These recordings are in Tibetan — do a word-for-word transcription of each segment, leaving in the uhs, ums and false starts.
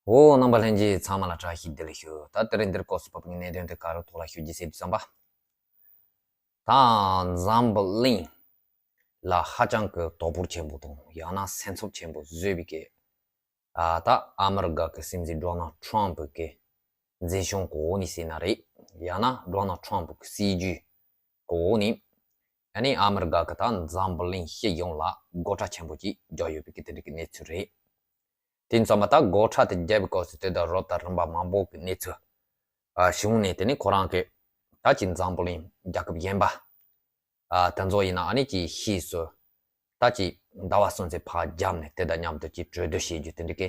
འོ། རྣམ་པ་ལྷན་རྒྱས་ཚང་མ་ལ་བཀྲ་ཤིས་བདེ་ལེགས་ཞུ། ད་དེ་རིང་འདིར་སྐབས་སུ་བབས་པའི་གནད་དོན་དེ་ག་རེ་ཐོག་ལ་ཞུ་རྒྱུ་ཟེར་དུས་ཙམ་པ། ད་འཛམ་བུ་གླིང་ལ་ཧ་ཅང་གི་དོ་ཕོག་ཆེན་པོ་དང་ཡང་ན་སེམས་འཚབ་ཆེན་པོ་བཟོས་པའི་གི། ཨ། ད་ཨ་མི་རི་ཀ་གི་སྲིད་འཛིན་ཌོ་ནལ་ཊམ་པ་གི་འཛིན་སྐྱོང་གི་འོག་ནས་ཟེར་ན་རེད། ཡང་ན་ཌོ་ནལ་ཊམ་པ་གི་སྲིད་ཇུས་གི་འོག་ནས། ཨ་ནི་ཨ་མི་རི་ཀ་གི་ད་འཛམ་བུ་གླིང་སྤྱི་ཡོངས་ལ་སྒོ་ཁྲལ་ཆེན་པོ་ཅིག་རྒྱག་ཡོད་པའི་གི་དེ་འདྲ་གི་གནས་ཚུལ་རེད། དེ་ཙམ་པ་ད་སྒོ་ཁྲལ་དེ་བརྒྱབ་པའི་སྐབས་སུ་དེ་དང་རོབ་དང་རིམ་པ་མང་པོ་གི་གནས་ཚུལ། ཨ། བྱུང་ནས། དེ་ནི་ཁོ་རང་གི་ད་ཅིག་འཛམ་བུ་གླིང་རྒྱལ་ཁབ་གཞན་པ། ཨ། དེ་ཚོ་ཡིན་ན་ཨ་ནི་ཅིག་ཕྱིས་སུ་ད་ཅིག་ཟླ་བ་གསུམ་ཙམ་ཕར་བརྒྱབ་ནས་དེ་དང་མཉམ་དུ་ཅིག་གྲོས་བསྡུར་བྱེད་རྒྱུ་དེ་འདྲ་གི་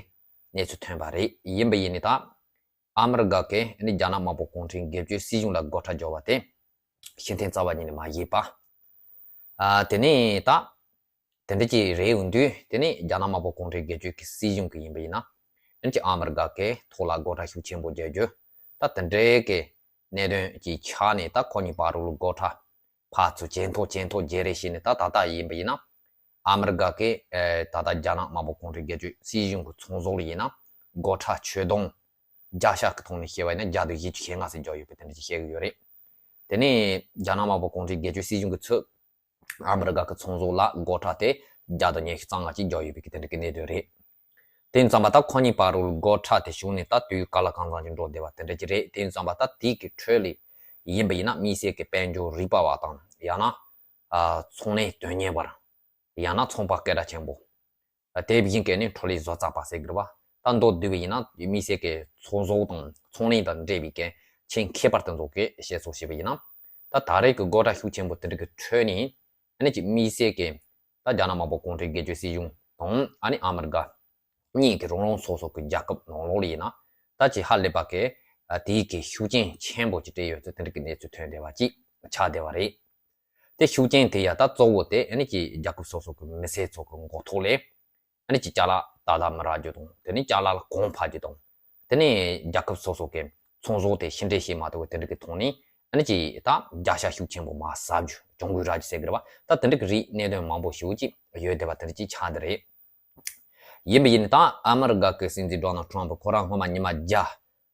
གནས་ཚུལ་ཐོན་པ་རེད། ཡིན་པ་ཡིན་ནི་ད་ཨ་མི་རི་ཀ་གི་ཨ་ནི་རྒྱ་ནག་དམར་པོ་གུང་ཁྲན་སྒེར་གཅོད་སྲིད་གཞུང་ལ་སྒོ་ཁྲལ་རྒྱག་པ་དེ་ཕྱིར་འཐེན་རྩ་བ་ཉིད་ནས་མ་བྱས་པ། ཨ། དེ་ནས་ད་དེ་འདྲ་ཅིག་རེད། འོན་དུས་དེ་ནས་རྒྱ་ནག་དམར་པོ་གུང་ཁྲན་སྒེར་གཅོད་ཀྱི་སྲིད་གཞུང་གི་ཡིན་པ་ཡིན་ན། ཨ་ནི་ཅིག་ཨ་མི་རི་ཀ་གི་ཐོག་ལ་སྒོ་ཁྲལ་ཤུགས་ཆེན་པོ་རྒྱག་རྒྱུ། ད་དེ་འདྲའི་གི་གནད་དོན་ཅིག་ཆགས་ནས། ད་ཁོ་གཉིས་བར་དུ་སྒོ་ཁྲལ་ཕར་ཚུར་ཇེ་མཐོ་ཇེ་མཐོ་བརྗེ་རེས་བྱས་ནས། ད་ད་ལྟ་ཡིན་པ་ཡིན་ན་ཨ་མི་རི་ཀ་གི། ཨ། ད་ལྟ་རྒྱ་ནག་དམར་པོ་གུང་ཁྲན་སྒེར་གཅོད་སྲིད་གཞུང་གི་ཚོང་ཟོག་ལ་ཡིན་ན་སྒོ་ཁྲལ་ཆོད་དོན་བརྒྱ་ཆ་གི་ཐོག་ནས་བཤད་པ་ཡིན་ན་བརྒྱ་དང་བཞི་བཅུ་ཞེ་ལྔ་ཙམ་རྒྱག་ཡོད་པའི་དེ་འདྲ་ཅིག་བཤད་ཀྱི་ཡོད་རེད། དེ་ནས་རྒྱ་ནག་དམར་པོ་གུང་ཁྲན་སྒེར་གཅོད་སྲིད་གཞུང་གིས་ཚུར་ཨ་མི་རི་ཀ་གི་ཚོང་ཟོག་ལ་སྒོ་ཁྲལ་དེ་བརྒྱ་དང་ཉི་ཤུ་རྩ་ལྔ་ཅིག་རྒྱག་ཡོད་པའི་གི་དེ་འདྲ་གི་གནད་དོན་རེད། དེ་ཙམ་པ་ད་ཁོ་གཉིས་བར་དུ་སྒོ་ཁྲལ་དེ་ཞུགས་ནས་ད་དུས་ག་ལ་གང་འཚམ་ཅིག་འགྲོ་བསྡད་པ་དེ་འདྲ་ཅིག་རེད། དེ་ཙམ་པ་ད་དེའི་གི་ཁྲོད་ལ་ཡིན་པ་ཡིན་ན་དམིགས་བསལ་གྱི་དཔལ་འབྱོར་རིག་པ་བ་དང་། ཡང་ན། ཨ། ཚོང་ལས་དོན་གཉེར་བ། ཡང་ན་ཚོང་པ་སྐད་གྲགས་ཆེན་པོ། ཨ། དེ་བཞིན་གྱི་ནི་འཕྲོ་ལས་བཟོ་ཚགས་པ་ཟེར་གི་རེད་པ། ད་མདོར་བསྡུས་པ་ཡིན་ན་དམིགས་བསལ་གྱི་ཚོང་ཟོག་དང་ཚོང་ལས་དང་འབྲེལ་བའི་གི་ཆེད་མཁས་པ་དེ་ཚོ་གི་བཤད་སྲོལ་བྱས་པ་ཡིན་ན། ད་ད་རེས་ཀྱི་སྒོ་ཁྲལ་ཤུགས་ཆེན་པོ་དེ་འདྲ་གི་ཁྲོད་ནས། ཨ་ནི་ཅིག་དམིགས་བསལ་གྱི་ད་རྒྱ་ནག་དམར་པོ་གུང་ཁྲན་སྒེར་གཅོད་སྲིད་གཞུང་དང་ཨ་ནི་ཨ་མི་རི་ཀ་གཉིས་ཀྱི་རང་རང་སོ་སོ་གི་རྒྱལ་ཁབ་ནང་ལོགས་ལ་ཡིན་ན། ད་ཅིག་ཧ་ལས་པ་གི། ཨ། དེའི་གི་ཤུགས་རྐྱེན་ཆེན་པོ་ཅིག་སྤྲད་ཡོད་ཚུལ་དེ་འདྲ་གི་གནས་ཚུལ་ཐོན་བསྡད་པ་ཅིག་ཆགས་བསྡད་པ་རེད། དེ་ཤུགས་རྐྱེན་དེ་ཡ་ད་གཙོ་བོ་དེ་ཨ་ནི་ཅིག་རྒྱལ་ཁབ་སོ་སོ་གི་མི་སེར་ཚོ་གི་མགོ་ཐོག་ལ་ཨ་ནི་ཅིག་ཅ་ལག་ཏག་ཏག་མི་རག་རྒྱུ་དང་། དེ་ནས་ཅ་ལག་ལ་གོང་འཕར་རྒྱུ་དང་། དེ་ནས་རྒྱལ་ཁབ་སོ་སོ་གི་ཚོང་ཟོག་དེ་ཕྱི་འགྲོ་བྱེད་མ་ཐུབ་པ་དེ་འདྲ་གི་ཐོག་ནས། ཨ་ནི་ཅིག་ད་བརྒྱ་ཆ་ཤུགས་ཆེན་པོ་མར་ཟག་རྒྱུ། གྱོང་གུན་རག་རྒྱུ་ཟེར་གི་རེད་པ། ད་དེ་འདྲ་གི་རིགས་གནད་དོན་མང་པོ་ཞེ་པོ་ཅིག་ཡོད་བསྡད་པ་དེ་འདྲ་ཅིག་ཆགས་བསྡད་རེད། ཡིན་པ་ཡིན་ནི་ད་ཨ་མི་རི་ཀ་གི་སྲིད་འཛིན་ཌོ་ནལ་ཊམ་པ་ཁོ་རང་སྔོན་མ་ཉི་མ་བརྒྱ།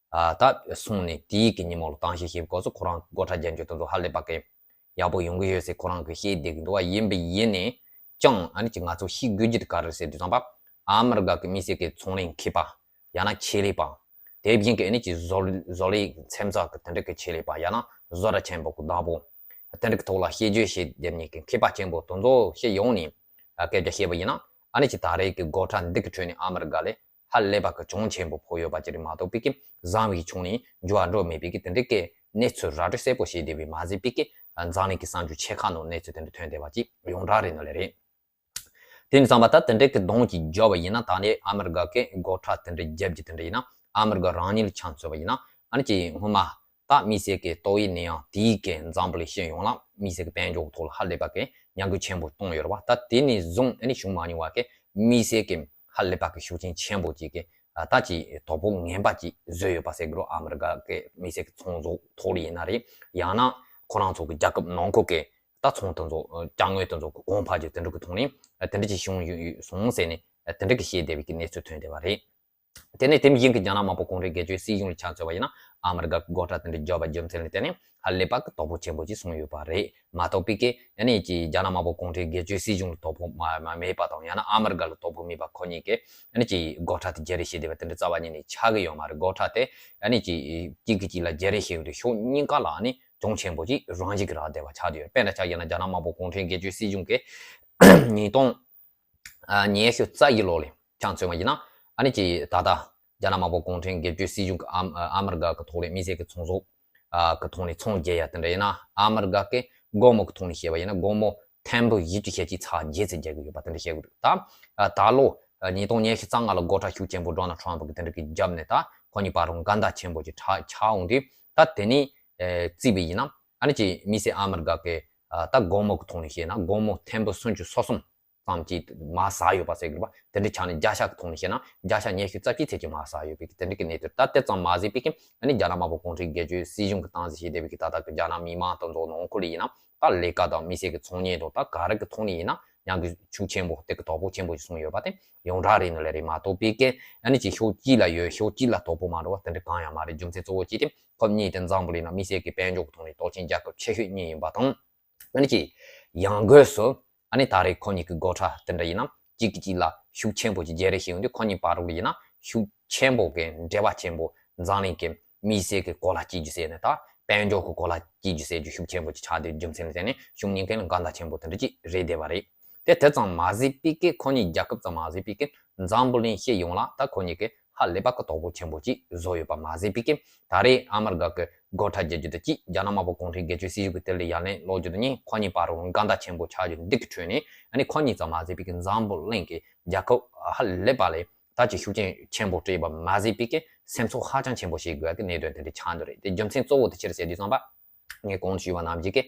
ཨ། ད་སོང་ནས་དེའི་གི་ཉིན་མོ་ལ་གཏམ་བཤད་བྱེད་སྐབས་སུ་ཁོ་རང་སྒོ་ཁྲལ་རྒྱག་རྒྱུ་དེ་ཚོ་ཧ་ལས་པ་གི་ཡག་པོ་ཡོང་གི་ཡོད་ཟེར་ཁོ་རང་གིས་བཤད་བསྡད་ཀྱི་འདུག་པ། ཡིན་པ་ཡིན་ནས་ཀྱང་ཨ་ནི་ཅིག་ང་ཚོ་ཤེས་དགོས་རྒྱུ་དེ་ག་རེ་ཟེར་དུས་ཙམ་པ། ཨ་མི་རི་ཀ་གི་དམིགས་བསལ་གྱི་ཚོང་ལས་མཁས་པ། ཡང་ན་ཆེད་ལས་པ། དེ་བཞིན་གྱི་ཨ་ནི་ཅིག་བཟོ་བཟོ་ལས་འཚེམ་ཚགས་ཀྱི་དེ་འདྲ་གི་ཆེད་ལས་པ། ཡང་ན་བཟོ་གྲྭ་ཆེན་པོ་གི་བདག་པོ། དེ་འདྲ་གི་ཐོག་ལ་བཤད་རྒྱུ་བཤད་བསྡད་མཁན་གྱི་མཁས་པ་ཆེན་པོ་དེ་ཚོ་སྤྱི་ཡོངས་ནས་སྐད་ཆ་བཤད་པ་ཡིན་ན། ཨ་ནི་ཅིག་ད་རེས་ཀྱི་སྒོ་ཁྲལ་འདི་གི་ཁྲོད་ནས་ཨ་མི་རི་ཀ་ལ་ཧ་ལས་པ་གི་གྱོང་ཆེན་པོ་ཕོག་ཡོད་པ་ཅིག་རེད་མ་གཏོགས། པའི་གི་བཟང་བའི་ཕྱོགས་ནས་འགྱུར་བ་འགྲོ་མེད་པའི་གི་དེ་འདྲ་གི་གནས་ཚུལ་ར་སྤྲོད་གསལ་པོ་བྱས་བསྡད་པ་མ་ཟད། པའི་གི་འཛམ་གླིང་གི་གསར་འགྱུར་ཆེ་ཁག་ནང་གནས་ཚུལ་དེ་འདྲ་ཐོན་བསྡད་པ་ཅིག་ཡོངས་གྲགས་རེད་ནི་ལས་རེད། དེ་ནས་བསམ་པ་ད་དེ་འདྲ་གི་གདོང་གཅིག་བརྒྱབ་པ་ཡིན་ན། ད་ནི་ཨ་མི་རི་ཀ་གི་སྒོ་ཁྲལ་དེ་འདྲ་བརྒྱབ་རྒྱུ་དེ་འདྲ་ཡིན་ན། ཨ་མི་རི་ཀ་རང་ཉིད་ལ་ཆ་མཚོན་པ་ཡིན་ན། ཨ་ནི་ཅིག་སྔོན་མ་ད་དམིགས་བསལ་གྱི་ཏོག་དབྱིབས་ནད་ཡམས་དེའི་གི་འཛམ་བུ་གླིང་སྤྱི་ཡོངས་ལ་དམིགས་བསལ་གྱི་དཔལ་འབྱོར་གྱི་ཐོག་ལ་ཧ་ལས་པ་གི་ཉམས་རྒུད་ཆེན་པོ་བཏང་ཡོད་རེད་པ། ད་དེ་ནས་བཟུང་ཨ་ནི་བྱུང་མ་མྱོང་བ་གི་དམིགས་བསལ་གྱི་ཧ་ལས་པ་གི་ཤུགས་རྐྱེན་ཆེན་པོ་ཅིག་གི། ཨ། ད་ཅིག་དོ་ཕོག་ངན་པ་ཅིག་བཟོས་ཡོད་པ་ཟེར་གི་རེད། ཨ་མི་རི་ཀ་གི་དམིགས་བསལ་གྱི་ཚོང་ཟོག་ཐོག་ལ་ཡིན་ན་རེད། ཡང་ན་ཁོ་རང་ཚོ་གི་རྒྱལ་ཁབ་ནང་ཁུལ་གྱི་ད་ཚོང་དེ་ཚོ་ཅ་དངོས་དེ་ཚོ་གི་གོང་འཕར་རྒྱུ་དེ་འདྲ་གི་ཐོག་ནས། ཨ། དེ་འདྲ་ཅིག་བྱུང་ཡོད་སོང་ཟེར་ནས། ཨ། དེ་འདྲ་གི་བཤད་བསྡད་པའི་གི་གནས་ཚུལ་ཐོན་བསྡད་པ་རེད། དེ་ནས་དེ་བཞིན་གྱི་རྒྱ་ནག་དམར་པོ་གུང་ཁྲན་སྒེར་གཅོད་སྲིད་གཞུང་ལ་ཆ་མཚོན་པ་ཡིན་ན། ཨ་མི་རི་ཀ་གི་སྒོ་ཁྲལ་དེ་འདྲ་བརྒྱབ་པ་རྒྱུ་མཚན་ལ་བརྟེན་ནས་ཧ་ལས་པ་གི་དོ་ཕོག་ཆེན་པོ་ཅིག་སོང་ཡོད་པ་རེད་མ་གཏོགས། པའི་གི་ཨ་ནི་ཅིག་རྒྱ་ནག་དམར་པོ་གུང་ཁྲན་སྒེར་གཅོད་སྲིད་གཞུང་ལ་དོ་ཕོག་མ་མ་མེད་པ་དང་། ཡང་ན་ཨ་མི་རི་ཀ་ལ་དོ་ཕོག་མེད་པ། ཁོ་གཉིས་ཀྱིས་ཨ་ནི་ཅིག་སྒོ་ཁྲལ་དེ་བརྗེ་རེས་བྱས་བསྡད་པ་དེ་འདྲ་རྩ་བ་ཉིད་ནས་ཆགས་ཀྱི་ཡོད་མ་རེད། སྒོ་ཁྲལ་དེ་ཨ་ནི་ཅིག་གཅིག་གིས་གཅིག་ལ་བརྗེ་རེས་བྱེད་ཡོང་དུས་ཕྱོགས་གཉིས་ཀ་ལ་ཨ་ནི་གྱོང་ཆེན་པོ་ཅིག་རང་བཞིན་གྱིས་རག་བསྡད་པ་ཆགས་བསྡད་ཡོད། དཔེར་ན་ཆ་བཞག་ན་རྒྱ་ནག་དམར་པོ་གུང་ཁྲན་སྒེར་གཅོད་སྲིད་གཞུང་གིས་ཉིས་སྟོང་ཨ། ཉི་ཤུ་རྩ་བཞི་ལོ་ལ་ཆ་མཚོན་པ་ཡིན་ན། ཨ་ནི་ཅིག་ད་ལྟ་རྒྱ་ནག་དམར་པོ་གུང་ཁྲན་སྒེར་གཅོད་སྲིད་གཞུང་གི་ཨ་ཨ་མི་རི་ཀ་གི་ཐོག་ལ་དམིགས་བསལ་གྱི་ཚོང་ཟོག་ཨ་གི་ཐོག་ནས་ཚོང་རྒྱག་ཡ་དེ་འདྲ་ཡིན་ན། ཨ་མི་རི་ཀ་གི་སྒོར་མོ་གི་ཐོག་ནས་བཤད་པ་ཡིན་ན་སྒོར་མོ་ཐེར་འབུམ་བཞི་བཅུ་ཞེ་གཅིག་ཚེག་བརྒྱད་ཙམ་རྒྱག་གི་ཡོད་པ་དེ་འདྲ་བཤད་གི་འདུག་ད་ཨ་ད་ལོ་ཨ་ཉིས་སྟོང་ཉི་ཤུ་རྩ་ལྔ་ལ་སྒོ་ཁྲལ་ཤུགས་ཆེན་པོ་ཌོ་ནལ་ཊམ་པ་གིས་དེ་འདྲ་གི་བརྒྱབ་ནས། ད་ཁོ་གཉིས་བར་དུ་འགལ་ཟླ་ཆེན་པོ་ཅིག་ཆགས་ཆགས་འོང་དུས། ད་དེ་ནས་ཨ་བརྩིས་པ་ཡིན་ན། ཨ་ནི་ཅིག་དམིགས་བསལ་ཨ་མི་རི་ཀ་གི་ཨ་ད་སྒོར་མོ་གི་ཐོག་ནས་བཤད་ན་སྒོར་མོ་ཐེར་འབུམ་སུམ་ཅུ་སོ་གསུམ་ཙམ་ཅིག་མར་ཟག་ཡོད་པ་ཟེར་གི་རེད་པ། དེ་འདྲ་ཆགས་ནས་བརྒྱ་ཆ་གི་ཐོག་ནས་བཤད་ན་བརྒྱ་ཆ་ཉི་ཤུ་རྩ་གཅིག་ཙམ་ཅིག་མར་ཟག་ཡོད་པའི་གི་དེ་འདྲ་གི་གནས་ཚུལ། ད་དེ་ཙམ་མ་ཟད། པའི་གི་ཨ་ནི་རྒྱ་ནག་དམར་པོ་གུང་ཁྲན་སྒེར་གཅོད་སྲིད་གཞུང་གིས་བཏང་ཟིན་བྱས་བསྡད་པའི་གི་ད་ལྟ་གི་རྒྱ་ནག་མི་མང་དེ་ཚོ་ནང་ཁུལ་ལ་ཡིན་ན། ད་ལས་ཀ་དང་དམིགས་བསལ་གྱི་ཚོང་གཉེར་དང་། ད་ག་རེ་གི་ཐོག་ནས་ཡིན་ན་ ཉམས་རྒུད་ཤུགས་ཆེན་པོ་དེ་གི་དོག་པོ་ཆེན་པོ་ཞིག་གསུངས་ཡོད་པ་དེ་ཡོངས་གྲགས་རེད་ནི་ལས་རེད་མ་གཏོགས་པའི་ཀན་ཨ་ནི་ཅིག་ཕྱོགས་གཅིག་ལ་ཡོད་ཕྱོགས་གཅིག་ལ་དོག་པོ་མ་འགྲོ་བ་དེ་འདྲ་གང་ཡང་མ་རེད། རྒྱུ་མཚན་གཙོ་བོ་གཅིག་དེ་ཁོབ་གཉིས་དེ་འཛམ་བུ་གླིང་ན་མི་སེར་གྱི་དཔལ་འབྱོར་གྱི་ཐོག་ནས་སྟོབས་ཆེན་རྒྱལ་ཁབ་ཆེ་ཤོས་གཉིས་ཡིན་པ་དང་། ཨ་ནི་ཅིག་ཡང་སྒོས་སུ་ཨ་ནི་ད་རེས་ཁོ་གཉིས་ཀྱི་སྒོ་ཁྲལ་དེ་འདྲ་ཡིན་ན་གཅིག་གིས་གཅིག་ལ་ཤུགས་ཆེན་པོ་ཅིག་བརྗེ་རེས་བྱེད་ཡོང་དུས་ཁོ་གཉིས་བར་དུ་ཡིན་ན་ཤུགས་ཆེན་པོ་གི་འབྲེལ་བ་ཆེན་པོ་འཛམ་གླིང་གི་མི་སེར་གྱི་གོ་ལ་གཅིག་གྱུར་ཟེར་ནས་ད་དཔལ་འབྱོར་གྱི་གོ་ལ་གཅིག་གྱུར་ཟེར་རྒྱུ་ཤུགས་ཆེན་པོ་ཅིག་ཆགས་དུས་རྒྱུ་མཚན་ལ་བརྟེན་ནས་ཕྱོགས་གཉིས་ཀའི་ལ་འགལ་ཟླ་ཆེན་པོ་དེ་འདྲ་ཅིག་རེད་བསྡད་པ་རེད། དེ་དེ་ཙམ་མ་ཟད་པའི་ཀི་ཁོ་གཉིས་རྒྱལ་ཁབ་ཙམ་མ་ཟད་པའི་ཀི་འཛམ་བུ་གླིང་སྤྱི་ཡོངས་ལ་ད་ཁོ་གཉིས་ཀྱི་ཧ་ལས་པ་གི་དོག་པོ་ཆེན་པོ་ཅིག་བཟོ་ཡོད་པ་མ་ཟད་པའི་ཀི་ད་རེས་ཨ་མི་རི་ཀ་གི་སྒོ་ཁྲལ་རྒྱག་རྒྱུ་དེ་གཅིག་རྒྱ་ནག་དམར་པོ་གུང་ཁྲན་སྒེར་གཅོད་སྲིད་གཞུང་གི་དེ་ལ་ཡ་ལན་སློག་རྒྱུ་དེ་གཉིས་ཁོ་གཉིས་བར་དུ་འགལ་ཟླ་ཆེན་པོ་ཆགས་རྒྱུ་འདི་གི་ཁྲོད་ནས་ཨ་ནི་ཁོ་གཉིས་ཙམ་མ་ཟད་པའི་ཀི་འཛམ་བུ་གླིང་གི་རྒྱལ་ཁབ་ཧ་ལས་པ་ལས་ད་ཅིག་ཤུགས་རྐྱེན་ཆེན་པོ་སྤྲད་པ་མ་ཟད་པའི་ཀི་སེམས་ཚོར་ཧ་ཅང་ཆེན་པོ་བྱེད་དགོས་ཀྱི་གནད་དོན་དེ་འདྲ་ཆགས་འདུག་རེད། དེ་རྒྱུ་མཚན་གཙོ་བོ་དེ་ཅི་རེད་ཟེར་དུས་ཙམ་པ། ངས་གོང་དུ་ཞུས་པ་ནང་བཞིན་གྱི་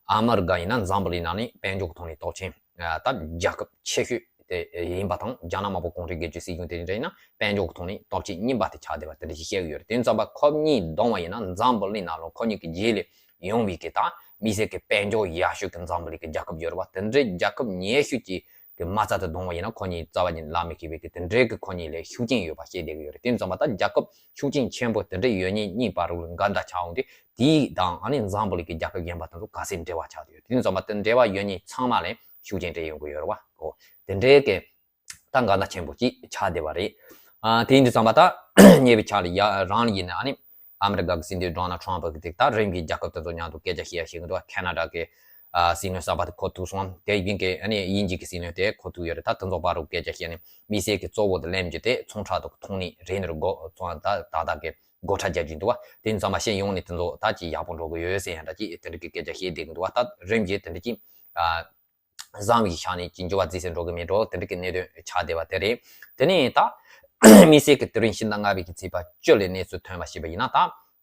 ཨ་མི་རི་ཀ་ཡིན་ན་འཛམ་བུ་གླིང་ནང་ནས་དཔལ་འབྱོར་གྱི་ཐོག་ནས་སྟོབས་ཆེན་ད་རྒྱལ་ཁབ་ཆེ་ཤོས་དེ་ཡིན་པ་དང་རྒྱ་ནག་དམར་པོ་གུང་ཁྲན་སྒེར་གཅོད་སྲིད་གཞུང་དེ་འདྲ་ཡིན་ན་དཔལ་འབྱོར་གྱི་ཐོག་ནས་སྟོབས་ཆེན་གཉིས་པ་དེ་ཆགས་བསྡད་པ་དེ་འདྲ་ཞིག་བཤད་ཀྱི་ཡོད་རེད། དེ་ཡིན་ཙམ་པ་ཁོ་གཉིས་བསྡོམས་པ་ཡིན་ན་འཛམ་བུ་གླིང་ནང་ལ་ཁོ་གཉིས་ཀྱི་རྗེས་ལ་ཡོང་བའི་གི་ད་མི་སེར་གྱི་དཔལ་འབྱོར་ཡག་ཤོས་ཀྱི་འཛམ་བུ་གླིང་གི་རྒྱལ་ཁབ་ཡོད་རེད་བ། དེ་འདྲའི་རྒྱལ་ཁབ་ཉེ་ཤོས་ཀྱི་གི་མ་རྩ་དེ་བསྡོམས་པ་ཡིན་ན་ཁོ་གཉིས་རྩ་བ་ཉིད་ལ་མི་ཁེལ་བའི་གི་དེ་འདྲའི་གི་ཁོ་གཉིས་ལས་ཤུགས་རྐྱེན་ཡོད་པ་བཤད་བསྡད་ཀྱི་ཡོད་རེད། དེ་ཡིན་ཙམ་པ་ད་རྒྱལ་ཁབ་ཤུགས་རྐྱེན་ཆེན་པོ་དེ་འདྲ་ཡོད་མཁན་གཉིས་བར་དུ་འགལ་ཟླ་ཆགས་འོང་དུས་དེའི་དང་ཨ་ནི་འཛམ་བུ་གླིང་གི་རྒྱལ་ཁབ་གཞན་པ་དེ་ཚོ་ག་ཚད་འབྲེལ་བ་ཆགས་བསྡད་ཡོད། དེ་ཡིན་ཙམ་པ་དེ་འབྲེལ་བ་ཡོད་མཁན་ཚང་མ་ལས་ཤུགས་རྐྱེན་སྤྲད་ཡོང་གི་ཡོད་རེད་བ། ཨོ་དེ་འདྲའི་གི་ད་འགལ་ཟླ་ཆེན་པོ་ཅིག་ཆགས་བསྡད་པ་རེད། ཨ་དེ་ཡིན་དུས་ཙམ་པ་ད་ཉེ་བའི་ཆར་ལ་ཡ་རང་ལ་ཡིན་ན་ཨ་ནི་ཨ་མི་རི་ཀ་གི་སྲིད་འཛིན་ཌོ་ནལ་ཊམ་པ་གི་དེ་ད་རིམ་གྱིས་རྒྱལ་ཁབ་དེ་ཚོ་མཉམ་དུ་སྐད་ཆ་བཤད་ཡ་བྱེད་ཀྱི་འདུག་ཁེ་ན་ཌ་གི་ཨ་སྲིད་བློན་གསར་པ་དེ་འཁོད་ཐུབ་སོང་། དེ་ཡིན་གྱི་ཨ་ནི་དབྱིན་ཇི་གི་སྲིད་བློན་དེ་འཁོད་ཐུབ་ཡོད་རེད། ད་དེ་ཚོ་བར་དུ་སྐད་ཆ་བཤད་ནས་མི་སེར་གྱི་གཙོ་བོ་དེ་གླེང་རྒྱུ་དེ་ཚོང་ཁྲག་དང་ཐོག་ནས་རེད་ནི་རུ་འགོ་ཚོང་ད་ད་ད་གི་སྒོ་ཁྲལ་རྒྱག་རྒྱུ་འདུག་བ། དེ་ཡིན་ཙམ་པ་ཤེས་ཡོང་ནས་དེ་ཚོ་ད་ཅིག་ཡག་པོ་འགྲོ་གི་ཡོད་ཟེར་ཡང་འདྲ་ཅིག་དེ་འདྲ་གི་སྐད་ཆ་བཤད་བསྡད་ཀྱི་འདུག་བ། ད་རིམ་གྱིས་དེ་འདྲ་ཅིག་ཨ། བཟང་བའི་ཆ་ནས་ཅིག་འགྱུར་བ་རྩིས་ཟིན་འགྲོ་གི་མེད་འགྲོ་དེ་འདྲ་གི་གནད་དོན་ཆགས་བསྡད་པ་དེ་རེད། དེ་ནས་ད་དམིགས་བསལ་གྱི་དེ་རིང་ཕྱི་ཟླ་ལྔ་པའི་གི་ཚེས་པ་བཅུ་ལ་གནས་ཚུལ་ཐོན་པ་ཞིག་པ་ཡིན་ན་ད་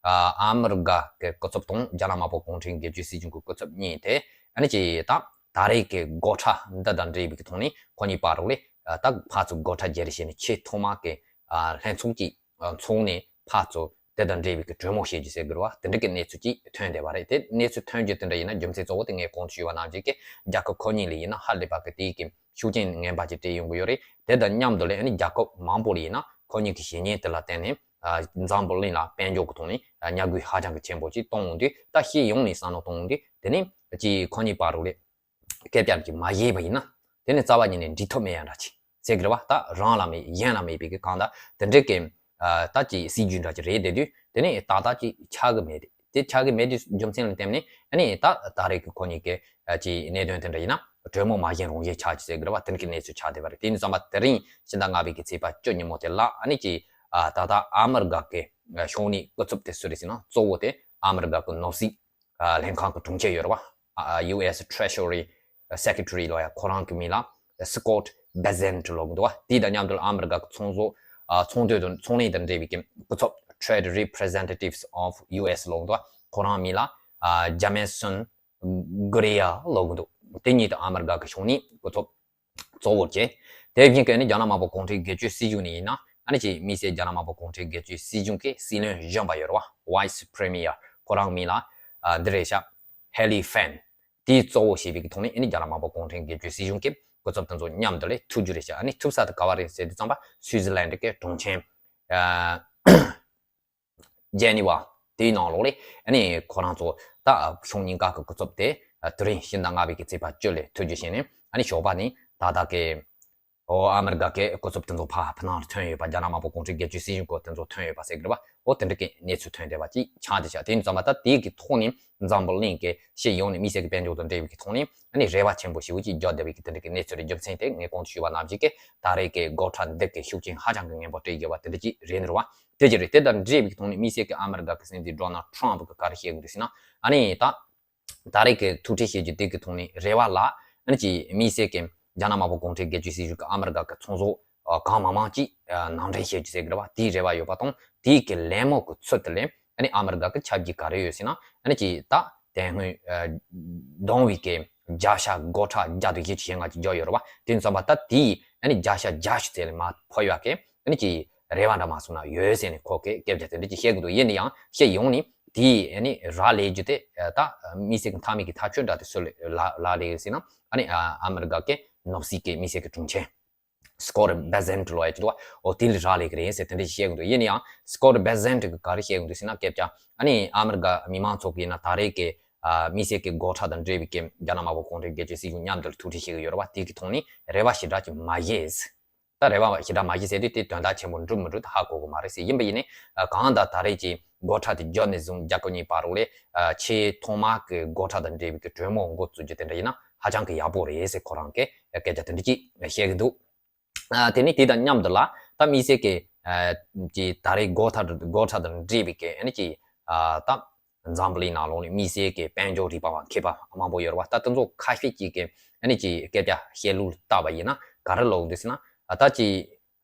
ཨ་མི་རི་ཀ་གི་སྐུ་ཚབ་དང་རྒྱ་ནག་དམར་པོ་གུང་ཁྲན་སྒེར་གཅོད་སྲིད་གཞུང་གི་སྐུ་ཚབ་གཉིས་དེ་ཨ་ནི་ཅིག་ད་ད་རེས་ཀྱི་སྒོ་ཁྲལ་འདི་དང་འབྲེལ་བའི་གི་ཐོག་ནས་ཁོ་གཉིས་བར་རོགས་ལས་ད་ཕར་ཚུར་སྒོ་ཁྲལ་བརྗེ་རེས་བྱས་ནས་ཆེས་ཐོག་མ་གི་ལྷན་ཚོགས་ཀྱི་ཚོགས་ནས་ཕར་ཚུར་དེ་དང་འབྲེལ་བའི་གི་གྲོས་མོལ་བྱེད་རྒྱུ་ཟེར་དགོས་རེད་བ། དེ་འདྲ་གི་གནས་ཚུལ་ཅིག་ཐོན་བསྡད་པ་རེད། དེ་གནས་ཚུལ་ཐོན་རྒྱུ་དེ་འདྲ་ཡིན་ན་རྒྱུ་མཚན་གཙོ་བོ་དེ་ངས་གོང་དུ་ཞུས་པ་ནང་བཞིན་གི་རྒྱལ་ཁབ་ཁོ་གཉིས་ལ་ཡིན་ན་ཧ་ལས་པ་གི་དེའི་གི་ཤུགས་རྐྱེན་ངན་པ་ཅིག་སྤྲད་ཡོང་གི་ཡོད་རེད། དེ་དང་མཉམ་དུ་ལས་ཨ་ནི་རྒྱལ་ཁབ་མང་པོ་ལ་ཡིན་ན་ཁོ་གཉིས་ཀྱི་བྱས་ཉེས་དེ་ལ་བརྟེན་ནས་འཛམ་བུ་གླིང་ལ་དཔལ་འབྱོར་གི་ཐོག་ནས་ཉམས་རྒུད་ཧ་ཅང་གི་ཆེན་པོ་ཅིག་གཏོང་འོང་དུས་ད་སྤྱི་ཡོངས་ནས་བསམ་བློ་གཏོང་འོང་དུས་དེ་ནི་ཅིག་ཁོ་གཉིས་བར་རོགས་ལས། སྐད་ཆ་ཅིག་མ་བཤད་པ་ཡིན་ན། དེ་ནི་རྩ་བ་ཉིད་ནས་འགྲིག་ཐབས་མེད་ཡ་འདྲ་ཅིག་ཟེར་གི་རེད་བ། ད་རང་ལ་མེད་གཞན་ལ་མེད་པའི་གི་གང་ལྟར་དེ་འདྲའི་གི་ཨ་ད་ཅིག་སྲིད་ཇུས་འདྲ་ཅིག་རེད་བསྡད་དུས་དེ་ནི་ཏག་ཏག་ཅིག་ཆགས་གི་མེད་དེ། དེ་ཆགས་གི་མེད་དུས་རྒྱུ་མཚན་ལ་བརྟེན་ནས་ཨ་ནི་ད་ད་རེས་གི་ཁོ་གཉིས་ཀྱི་ཨ་ཅིག་གནད་དོན་དེ་འདྲ་ཡིན་ན་གྲོས་མོལ་མ་བྱས་རང་བྱས་ཆགས་ཅིག་ཟེར་གི་རེད་བ། དེ་འདྲ་གི་གནས་ཚུལ་ཆགས་བསྡད་པ་རེད། དེ་ཡིན་ཙམ་པ་དེ་རིང་ཕྱི་ཟླ་ལྔ་པའི་གི་ཚེས་པ་བཅུ་ཉིན་མོ་དེ་ལ་ཨ་ནི་ཅིག་ཨ་ད་ལྟ་ཨ་མི་རི་ཀ་གི་ཨ་ཕྱོགས་ནས་སྐུ་ཚབ་དེ་སུ་རེད་ཟེར་ན་གཙོ་བོ་དེ་ཨ་མི་རི་ཀ་གི་ནོར་སྲིད་ཨ་ལྷན་ཁང་གི་དྲུང་ཆེ་ཡོད་རེད་བ། ཨ་ཨ་ཡུ་ཨེས་ཊི་རེ་ཤི་རི་སེ་ཀེ་ཊི་རི་ལོ་ཡ་ཁོ་རང་གི་མིང་ལ་སི་ཀོཊ་བེ་སེན་ཊི་ལབ་ཀྱི་འདུག་བ། དེ་དང་མཉམ་དུ་ཨ་མི་རི་ཀ་གི་ཚོང་ཟོག་ཨ་ཚོང་དོན་དང་ཚོང་ལས་དང་འབྲེལ་བའི་གི་སྐུ་ཚབ་Trade Representatives of U S ལབ་ཀྱི་འདུག་བ། ཁོ་རང་མིང་ལ་ཨ་ཇེ་མེ་སོན་གྷུ་རེ་ཡ་ལབ་ཀྱི་འདུག་དེ་གཉིས་དང་ཨ་མི་རི་ཀ་གི་ཕྱོགས་ནས་སྐུ་ཚབ་གཙོ་བོར་བྱས། དེ་བཞིན་གྱི་ནི་རྒྱ་ནག་དམར་པོ་གུང་ཁྲན་སྒེར་གཅོད་སྲིད་གཞུང་ནས་ཡིན་ན་ཨ་ནི་ཅིག་དམིགས་བསལ་རྒྱ་ནག་དམར་པོ་གུང་ཁྲན་སྒེར་གཅོད་སྲིད་གཞུང་གི་སྲིད་བློན་གཞོན་པ་ཡོད་རེད་བ། Vice Premier ཁོ་རང་མིང་ལ་ཨ་འདི་རེད་ཤག Haley Pham དེའི་གཙོ་བོ་བྱས་པའི་གི་ཐོག་ནས་ཨ་ནི་རྒྱ་ནག་དམར་པོ་གུང་ཁྲན་སྒེར་གཅོད་སྲིད་གཞུང་གི་སྐུ་ཚབ་དེ་ཚོ་མཉམ་དུ་ལས་ཐུག་རྒྱུ་རེད་ཤག་ཨ་ནི་ཐུག་ས་དེ་ག་བ་རེད་ཟེར་དུས་ཙམ་པ་སུའི་ཛི་ལན་གི་གྲོང་ཁྱེར་ཨ་ཇེ་ནི་ཝ་དེའི་ནང་ལོགས་ལས་ཨ་ནི་ཁོ་རང་ཚོ་ད་ཕྱོགས་གཉིས་ཀ་གི་སྐུ་ཚབ་དེ་དེ་རིང་ཕྱི་ཟླ་ལྔ་པའི་གི་ཚེས་པ་བཅུ་ལ་ཐུག་རྒྱུ་བྱས་ནས་ཨ་ནི་ཞོགས་པ་ནས་ད་ལྟ་གི་ཨོ་ཨ་མི་རི་ཀ་གི་སྐུ་ཚབ་དེ་ཚོ་ཕར་ཕྱི་ནང་ལ་ཐོན་ཡོད་པ། རྒྱ་ནག་དམར་པོ་གུང་ཁྲན་སྒེར་གཅོད་སྲིད་གཞུང་སྐོར་དེ་ཚོ་ཐོན་ཡོད་པ་ཟེར་གི་རེད་བ། ཨོ་དེ་འདྲ་གི་གནས་ཚུལ་ཐོན་བསྡད་པ་ཅིག་ཆགས་བསྡད་ཤག་དེ་ཡིན་ཙང་མ་ད་དེའི་གི་ཐོག་ནས་འཛམ་བུ་གླིང་གི་སྤྱི་ཡོངས་ནས་དམིགས་བསལ་གྱི་དཔལ་འབྱོར་དང་འབྲེལ་བའི་གི་ཐོག་ནས་ཨ་ནི་རེ་བ་ཆེན་པོ་ཞེ་པོ་ཅིག་རྒྱག་བསྡད་པའི་གི་དེ་འདྲ་གི་གནས་ཚུལ་རེད། རྒྱུ་མཚན་དེ་ངས་གོང་དུ་ཞུས་པ་ནང་བཞིན་གི་ད་རེས་ཀྱི་སྒོ་ཁྲལ་འདི་གི་ཤུགས་རྐྱེན་ཧ་ཅང་གི་ངན་པ་སྤྲད་ཡོད་པ་དེ་འདྲ་ཅིག་རེད་ནི་རེད་བ། དེ་ཅི་རེད། དེ་དང་འབྲེལ་བའི་གི་ཐོག་ནས་དམིགས་བསལ་གྱི་ཨ་མི་རི་ཀ་གི་སྲིད་འཛིན་ཌོ་ནལ་ཊམ་པ་གི་ག་རེ་བཤད་གི་འདུག་ཟེར་ན་ཨ་ནི་ད་ད་རེས་ཀྱི་ཐུག་འཕྲད་བྱེད་རྒྱུ་དེ་གི་ཐོག་ནས་རེ་བ་ལ་ཨ་ནི་ཅིག་དམིགས་བསལ་གྱི་རྒྱ་ནག་དམར་པོ་གུང་ཁྲན་སྒེར་གཅོད་སྲིད་གཞུང་གི་ཨ་མི་རི་ཀ་གི་ཚོང་ཟོག་ཨ་གང་མང་མང་ཅིག་ཨ་ནང་འདྲེན་བྱེད་རྒྱུ་ཟེར་གི་རེད་བ། དེའི་རེ་བ་ཡོད་པ་དང་དེའི་གི་ལད་མོ་གི་ཚུལ་དེ་ལས་ཨ་ནི་ཨ་མི་རི་ཀ་གི་ཆབ་ཀྱི་ག་རེ་ཡོད་ཟེར་ན་ཨ་ནི་ཅིག་ད་དེ་སྔོན་ཨ་བསྡོམས་པའི་གི་བརྒྱ་ཆ་སྒོ་ཁྲལ་བརྒྱ་དང་བཞི་བཅུ་ཞེ་ལྔ་ཅིག་བརྒྱབ་ཡོད་རེད་བ། དེ་ཙམ་པ་ད་དེའི་ཨ་ནི་བརྒྱ་ཆ་བརྒྱད་ཅུ་ཙམ་ལས་མར་ཕབ་ཡོད་གི་ཨ་ནི་ཅིག་རེ་བ་འདྲ་མ་སོང་ན་ཡོད་ཟེར་ནས་ཁོ་གི་སྐད་ཆ་དེ་འདྲ་ཅིག་བཤད་གི་འདུག་ཡིན་ན་ཡང་སྤྱི་ཡོངས་ནས་དེའི་ཨ་ནི་རག་ལས་རྒྱུ་དེ་ད་དམིགས་བསལ་གྱི་མཐའ་མའི་གི་ཐག་གཅོད་འདྲ་དེ་སུ་ལ་ལ་ལས་ཟེར་ན་ཨ་ནི་ཨ་མི་རི་ཀ་གི་ ནོབ་སི་ཀི་དམིགས་བསལ་གྱི་དྲུང་ཆེ། སི་ཀོ་ཊི་བེ་ཟེན་ཊི་ལོ་ཡ་ཅི་འདུག་བ། འོ་དེ་ལ་རག་ལས་ཀྱི་རེད་ཟེར་དེ་འདྲ་ཞིག་བཤད་གི་འདུག་ཡིན་ན་ཡང་སི་ཀོ་ཊི་བེ་ཟེན་ཊི་གིས་ག་རེ་བཤད་གི་འདུག་ཟེར་ན། སྐད་ཆ་ཨ་ནི་ཨ་མི་རི་ཀ་མི་མང་ཚོགས་ཀྱིས་ཡིན་ན་ད་རེས་ཀྱི་ཨ་དམིགས་བསལ་གྱི་སྒོ་ཁྲལ་དང་འབྲེལ་བའི་གི་རྒྱ་ནག་དམར་པོ་གུང་ཁྲན་སྒེར་གཅོད་སྲིད་གཞུང་མཉམ་དུ་ཐུག་འཕྲད་བྱེད་ཀྱི་ཡོད་རེད་བ། དེ་གི་ཐོག་ནས་རེ་བ་ཞེ་དྲག་ཅིག་མ་བཞེས། ད་རེ་བ་ཞེ་དྲག་མ་བཞེས་ཟེར་དུས་དེ་དོན་དག་ཆེན་པོ་འགྲུབ་མི་འགྲུབ་ད་ཧ་གོ་གི་མ་རེད་ཟེར། ཡིན་པ་ཡིན་ནའི་གང་ལྟར་ད་རེས་ཀྱི་སྒོ་ཁྲལ་དེ་བརྒྱབ་ནས་བཟུང་རྒྱ་གར་གཉིས་བར་རོགས་ལས་ཆེས་ཐོག་མ་གི་སྒོ་ཁྲལ་དང་འབྲེལ་བའི་གི་གྲོས་མོལ་འགོ་བཙུགས་རྒྱུ་དེ་འདྲ་ཡིན་ན་ཧ་ཅང་གི་ཡག་པོ་རེད་ཟེར་ཁོ་རང་གིས་སྐད་ཆ་དེ་འདྲ་ཅིག་བཤད་གི་འདུག་ཨ་དེ་ནས་དེ་དང་མཉམ་དུ་ལ་ད་དམིགས་བསལ་གྱི་ཨ་ཀྱི་ད་རེས་སྒོ་ཁྲལ་སྒོ་ཁྲལ་དང་འབྲེལ་བའི་གི་ཨ་ནི་ཀྱི་ཨ་ད་འཛམ་བུ་གླིང་ནང་ལོགས་ནས་དམིགས་བསལ་གྱི་དཔལ་འབྱོར་རིག་པ་བ་མཁས་པ་མང་པོ་ཡོད་རེད་བ། ད་དེ་ཚོ་ཁ་ཤས་ཅིག་གི་ཨ་ནི་ཀྱི་སྐད་ཆ་བཤད་ལུགས་ལ་བལྟས་པ་ཡིན་ན་ག་རེ་ལབ་འདུག་ཟེར་ན། ཨ་ད་ཀྱི་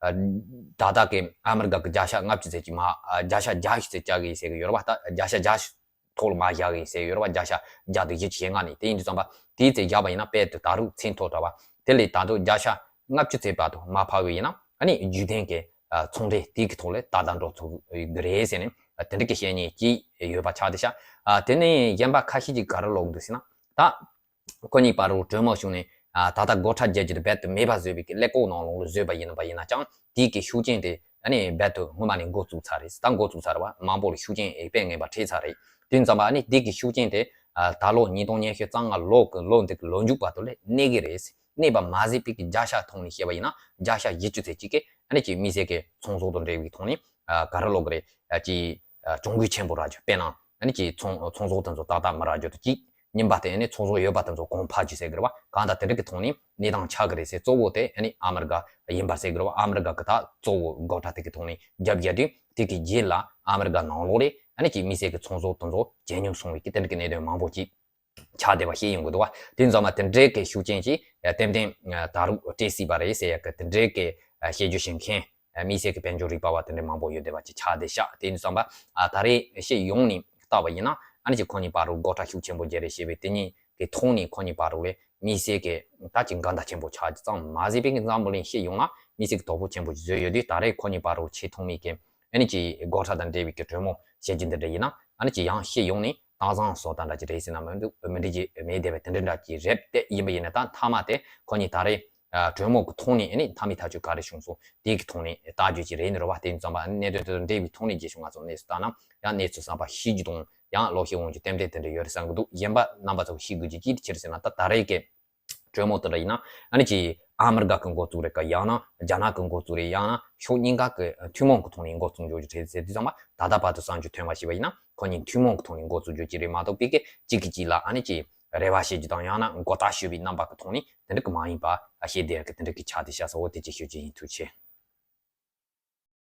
ཨ་ད་ལྟ་གི་ཨ་མི་རི་ཀ་གི་བརྒྱ་ཆ་ལྔ་བཅུ་ཙམ་ཅིག་མ་ཨ་བརྒྱ་ཆ་བརྒྱད་ཅུ་ཙམ་བཅག་གི་ཡིན་ཟེར་གི་ཡོད་རེད་བ། ད་བརྒྱ་ཆ་བརྒྱད་ཅུ་ཐོག་ལ་མར་བཞག་གི་ཡིན་ཟེར་ཡོད་རེད་བ། བརྒྱ་ཆ་བརྒྱ་དང་བཞི་བཅུ་ཞེ་ལྔ་ནས། དེ་ཡིན་དུས་ཙམ་པ་དེའི་ཚེ་བཞག་པ་ཡིན་ན་དཔལ་དུ་ད་རུང་ཚད་མཐོ་དྲགས་པ། དེ་ལས་ད་དུང་བརྒྱ་ཆ་ལྔ་བཅུ་ཙམ་བར་དུ་མར་འཕར་བ་ཡིན་ན་ཨ་ནི་རྒྱུན་ལྡན་གྱི་ཨ་ཚོང་འབྲེལ་དེའི་གི་ཐོག་ལ་ཏག་ཏག་འགྲོ་ཐུབ་གི་རེད་ཟེར་ནས་དེ་འདྲ་གི་བཤད་མཁན་ཅིག་ཡོད་པ་ཆགས་བསྡད་ཤག་ཨ་དེ་ནས་གཞན་པ་ཁ་ཤས་ཅིག་ག་རེ་ལབ་འདུག་ཟེར་ན། ད་ཁོ་གཉིས་བར་དུ་གྲོས་མོལ་བྱུང་ནས་ཨ་ད་ལྟ་སྒོ་ཁྲལ་རྒྱག་རྒྱུ་དེ་རྦད་དེ་མེད་པ་བཟོས་པའི་གི་ཀླད་ཀོར་ནང་ལོགས་ལ་བཟོས་པ་ཡིན་པ་ཡིན་ན་ཅང་དེའི་གི་ཤུགས་རྐྱེན་དེ་ཨ་ནི་རྦད་དེ་སྔོན་མ་ནས་འགོ་བཙུགས་ཚར་རེད། ད་འགོ་བཙུགས་ཚར་བ་མང་པོ་ལ་ཤུགས་རྐྱེན་ཨེ་དཔེ་ངན་པ་འཕྲད་ཚར་རེད། དེ་ཙམ་པ་ཨ་ནི་དེ་གི་ཤུགས་རྐྱེན་དེ་ཨ་ད་ལོ་ཉིས་སྟོང་ཉི་ཤུ་རྩ་ལྔ་ལོ་གི་ལོ་འདི་གི་ལོ་མཇུག་བར་དུ་ལ་གནས་ཀྱི་རེད། གནས་པ་མ་ཟད་པའི་གི་བརྒྱ་ཆ་ཐོག་ནས་བཤད་པ་ཡིན་ན་བརྒྱ་ཆ་བཞི་བཅུ་ཙམ་ཅིག་གི་ཨ་ནི་ཀྱི་དམིགས་བསལ་གི་ཚོང་ཟོག་དང་འབྲེལ་བའི་ཐོག་ནས་ཨ་ག་རེ་ལབ་དགོས་རེད། ཨ་ཀྱི་ཨ་གྱོང་གུད་ཆེན་པོ་རག་རྒྱུ། དཔེར་ན་ཨ་ནི་ཀྱི་ཚོང་ཚོང་ཟོག་དེ་ཚོ་ཏག་ཏག་མ་རག་རྒྱུ་དང་གཅིག་གཉིས་པ་དེ་ཨ་ནི་ཚོང་ཟོག་ཡོད་པ་དེ་ཚོ་གོང་འཕར་རྒྱུ་ཟེར་གི་རེད་བ། གང་ལྟར་དེ་འདྲ་གི་ཐོག་ནས་གནས་སྟངས་ཆགས་གི་རེད་ཟེར། གཙོ་བོ་དེ་ཨ་ནི་ཨ་མི་རི་ཀ་ཡིན་པ་ཟེར་གི་རེད་བ། ཨ་མི་རི་ཀ་གི་ད་གཙོ་བོ་སྒོ་ཁྲལ་དེ་གི་ཐོག་ནས་རྒྱབ་རྒྱག་དུས་དེ་གི་རྗེས་ལ་ཨ་མི་རི་ཀ་ནང་ལོགས་ལ་ཨ་ནི་ཀྱི་དམིགས་བསལ་གི་ཚོང་ཟོག་དེ་ཚོ་ཇེ་ཉུང་སོང་བའི་གི་དེ་འདྲ་གི་གནད་དོན་མང་པོ་ཅིག་ཆགས་བསྡད་པ་ཤེས་ཡོང་གི་འདུག་བ། དེ་ཙམ་པ་དེ་འདྲའི་གི་ཤུགས་རྐྱེན་ཅིག་ཏན་ཏན་ད་རུང་སྤྲད་སྲིད་པ་རེད་ཟེར་ཡ་གི་དེ་འདྲའི་གི་བཤད་རྒྱུ་བཤད་མཁན་དམིགས་བསལ་གི་དཔལ་འབྱོར་རིག་པ་བ་དེ་འདྲ་མང་པོ་ཡོད་བསྡད་པ་ཅིག་ཆགས་བསྡད་ཤག་དེ་ཡིན་ཙམ་པ་ཨ་ད་རེས་སྤྱི་ཡོངས་ནས་བལྟས་པ་ཡིན་ན་ཨ་ནི་ཅིག་ཁོ་གཉིས་བར་དུ་སྒོ་ཁྲལ་ཤུགས་ཆེན་པོ་བརྒྱབ་རེད་ཞེས་པའི་དེ་གཉིས་ཀྱི་ཐོག་ནས་ཁོ་གཉིས་བར་དུ་ལས་དམིགས་བསལ་གི་ད་ཅིག་འགལ་ཟླ་ཆེན་པོ་ཆགས་རྒྱུ་ཙམ་མ་ཟད་པའི་གི་འཛམ་བུ་གླིང་སྤྱི་ཡོངས་ལ་དམིགས་བསལ་གི་དོ་ཕོག་ཆེན་པོ་ཞིག་བཟོས་ཡོད་དུས། ད་རེས་ཁོ་གཉིས་བར་དུ་ཆེས་ཐོག་མའི་གི་ཨ་ནི་ཅིག་སྒོ་ཁྲལ་དང་འབྲེལ་བའི་གི་གྲོས་མོལ་བྱེད་རྒྱུ་འདི་འདྲ་ཡིན་ན་ཨ་ནི་ཅིག་ཡང་སྤྱི་ཡོངས་ནས་སྟག་ཚང་བཟོ་ལྟ་འདྲ་ཅིག་རེད་ཟེར་ན་མི་འདུག་མི་འགྲིག་ཅིག་མེད་བསྡད་པའི་དེ་འདྲ་འདྲ་ཅིག་རེད་དེ། ཡིན་པ་ཡིན་ན་ད་མཐའ་མ་དེ་ཁོ་གཉིས་ད་རེས་ཨ་གྲོས་མོལ་གྱི་ཐོག་ནས་ཨ་ནི་མཐའ་མའི་ཐག་གཅོད་ག་རེ་བྱུང་སོང་དེ་གི་ཐོག་ནས་ལྟ་རྒྱུ་ཅིག་རེད་ནི་རེད་བ། དེ་ཡིན་ཙམ་པ་ཨ་ནི་གནད་དོན་དེ་དང་འབྲེལ་བའི་ཐོག་ནས་རྗེས་ཤུལ་ང་ཚོ་གནས་ཚུལ་བཏང་ན་ཡང་གནས་ཚུལ་གསར་པ་ཤེས་རྒྱུ་དང་ཡང་ལོག་ཤེས་འོང་རྒྱུ་ཏན་ཏན་དེ་འདྲ་ཡོད་རེད་བསམ་གི་འདུག་གཞན་པ་རྣམ་པ་ཚོ་ཤེས་དགོས་རྒྱུ་ཅི་ཕྱིར་ཟེར་ན། ད་ད་རེས་ཀྱི་གྲོས་མོལ་དེ་འདྲ་ཡིན་ན་ཨ་ནི་ཅིག་ཨ་མི་རི་ཀ་གི་འགོ་བཙུགས་རེད་ག་ཡང་ན་རྒྱ་ནག་གི་འགོ་བཙུགས་རེད། ཡང་ན་ཕྱོགས་གཉིས་ཀ་གི་ཐུན་མོང་གི་ཐོག་ནས་འགོ་བཙུགས་འགྱོ་རྒྱུ་རེད་ཟེར་དུས་ཙམ་པ་ད་ལྟ་བར་དུ་བསམ་ཚུལ་ཐོན་པ་ཞིག་པ་ཡིན་ན་ཁོ་གཉིས་ཐུན་མོང་གི་ཐོག་ནས་འགོ་བཙུགས་རྒྱུ་ཅིག་རེད་མ་གཏོགས་པའི་གི་གཅིག་གིས་གཅིག་ལ་ཨ་ནི་ཅིག་རེ་བ་བྱེད་རྒྱུ་དང་ཡང་ན་མགོ་ལྟག་གཞུ་བའི་རྣམ་པ་གི་ཐོག་ནས་དེ་འདྲ་གི་མ་ཡིན་པ་ཨ་ཤེས་བདེ་ཡག་གི་དེ་འདྲ་གི་ཆགས་བསྡད་ཤག་ཟེར་བ་དེ་ཅིག་ཤོད་ཀྱི་ཡིན། ཐུགས་རྗེ་ཆེ།